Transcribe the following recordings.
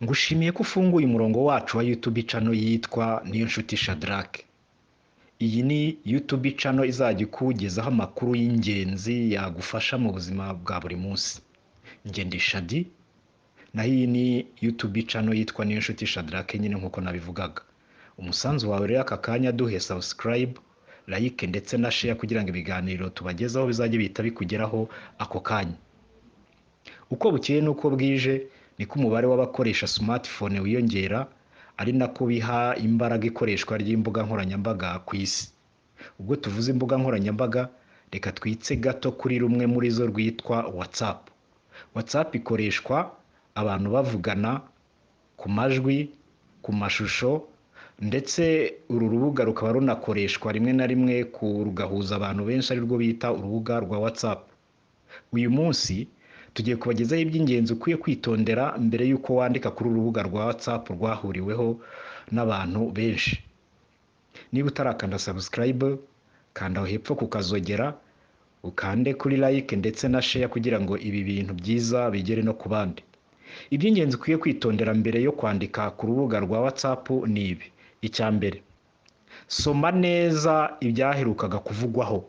Ngushimiye ko ufunguye umurongo wacu wa YouTube channel yitwa Niyonshuti Shadrack. Iyi ni YouTube channel izajya ikugezaho amakuru y'ingenzi yagufasha mu buzima bwa buri munsi. Njye ndi Shadi, naho iyi ni YouTube channel yitwa Niyonshuti Shadrack nyine nk'uko nabivugaga. Umusanzu wawe rero aka kanya duhe subscribe, like ndetse na share kugira ngo ibiganiro tubagezaho bizajye bihita bikugeraho ako kanya. Uko bukeye n'uko bwije niko umubare w'abakoresha smartphone wiyongera, ari nako biha imbaraga ikoreshwa ry'imbuga nkoranyambaga ku isi. Ubwo tuvuze imbuga nkoranyambaga, reka twitse gato kuri rumwe muri zo rwitwa WhatsApp. WhatsApp ikoreshwa abantu bavugana ku majwi, ku mashusho, ndetse uru rubuga rukaba runakoreshwa rimwe na rimwe rugahuza abantu benshi, ari rwo bita urubuga rwa WhatsApp. Uyu munsi tugiye kubagezaho iby'ingenzi ukwiye kwitondera mbere y'uko wandika kuri uru rubuga rwa WhatsApp rwahuriweho n'abantu benshi. Niba utarakanda subscribe, kanda aho hepfo ku kazogera, ukande kuri like ndetse na share kugira ngo ibi bintu byiza bigere no ku bandi. Iby'ingenzi ukwiye kwitondera mbere yo kwandika ku rubuga rwa WhatsApp ni ibi. Icya mbere, soma neza ibyaherukaga kuvugwaho.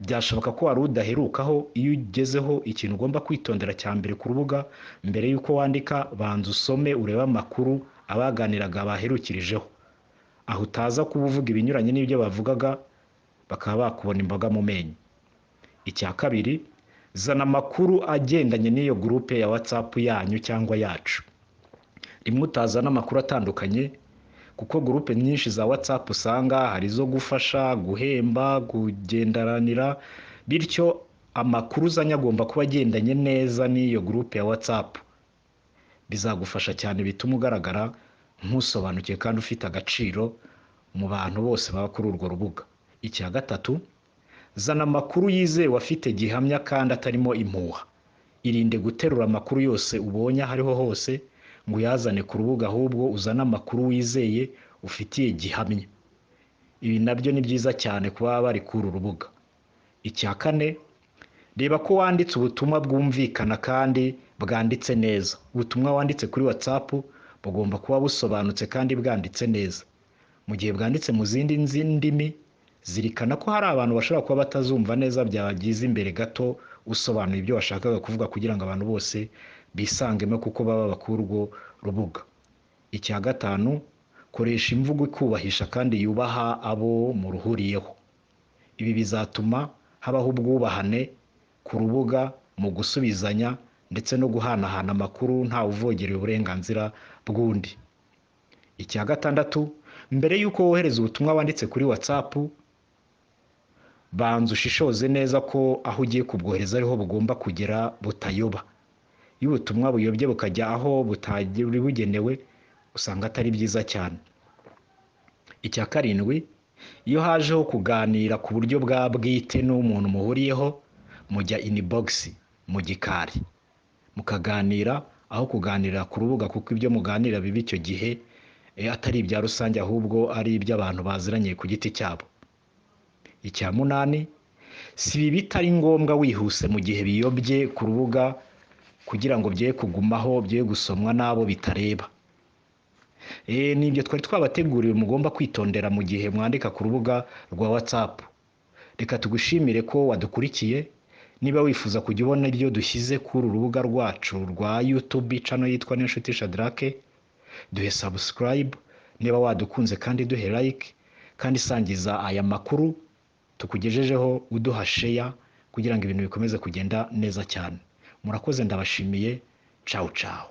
Byashoboka ko wari udaherukaho. Iyo ugezeho, ikintu ugomba kwitondera cya mbere ku rubuga mbere y'uko wandika, banza usome urebe amakuru abaganiraga baherukirijeho, aho utaza kuba uvuga ibinyuranye n'ibyo bavugaga bakaba bakubona imboga mu menyo. Icya kabiri, zana amakuru agendanye n'iyo groupe ya WhatsApp yanyu cyangwa yacu. Rimwe utazana amakuru atandukanye, kuko groupe nyinshi za WhatsApp usanga hari izo gufasha, guhemba, kugenderanira, bityo amakuru uzanye agomba kuba agendanye neza n'iyo groupe ya WhatsApp. Bizagufasha cyane, bituma ugaragara nk'usobanukiwe kandi ufite agaciro mu bantu bose baba kuri urwo rubuga. Icya gatatu, zana amakuru yizewe afite gihamya kandi atarimo impuha. Irinde guterura amakuru yose ubonye aho ariho hose ngo uyazane ku rubuga, ahubwo uzane amakuru wizeye ufitiye gihamya. Ibi nabyo ni byiza cyane kuba bari kuri uru rubuga. Icya kane, reba ko wanditse ubutumwa bwumvikana kandi bwanditse neza. Ubutumwa wanditse kuri WhatsApp bugomba kuba busobanutse kandi bwanditse neza. Mu gihe bwanditse mu zindi ndimi, zirikana ko hari abantu bashobora kuba batazumva neza, byabagize imbere gato usobanuye ibyo washakaga kuvuga kugira ngo abantu bose bisangemo kuko baba bakura urwo rubuga. Icya gatanu, koresha imvugo ikubahisha kandi yubaha abo muruhuriyeho. Ibi bizatuma habaho ubwubahane ku rubuga mu gusubizanya ndetse no guhanahana amakuru ntawe uvogereye uburenganzira bw'undi. Icya gatandatu, mbere y'uko wohereza ubutumwa wanditse kuri WhatsApp, banza ushishoze neza ko aho ugiye kubwohereza ariho bugomba kugera butayoba. Iyo ubutumwa buyobye bukajya aho butari bugenewe, usanga atari byiza cyane. Icya karindwi, iyo hajeho kuganira ku buryo bwa bwite n'umuntu muhuriyeho, mujya inbox, mu gikari, mukaganira aho kuganirira ku rubuga, kuko ibyo muganira biba icyo gihe atari ibya rusange, ahubwo ari iby'abantu baziranye ku giti cyabo. Icya munani, si ibi bitari ngombwa wihuse mu gihe biyobye ku rubuga kugira ngo bye kugumaho, bye gusomwa n'abo bitareba. Ni ibyo twari twabateguriwe mugomba kwitondera mu gihe mwandika ku rubuga rwa WhatsApp. Reka tugushimire ko wadukurikiye. Niba wifuza kujya ubona ibyo dushyize kuri uru rubuga rwacu rwa YouTube channel yitwa Niyonshuti Shadrack, duhe subscribe niba wadukunze, kandi duhe like, kandi sangiza aya makuru tukugejejeho uduha share kugira ngo ibintu bikomeze kugenda neza cyane. Murakoze, ndabashimiye. Ciao ciao.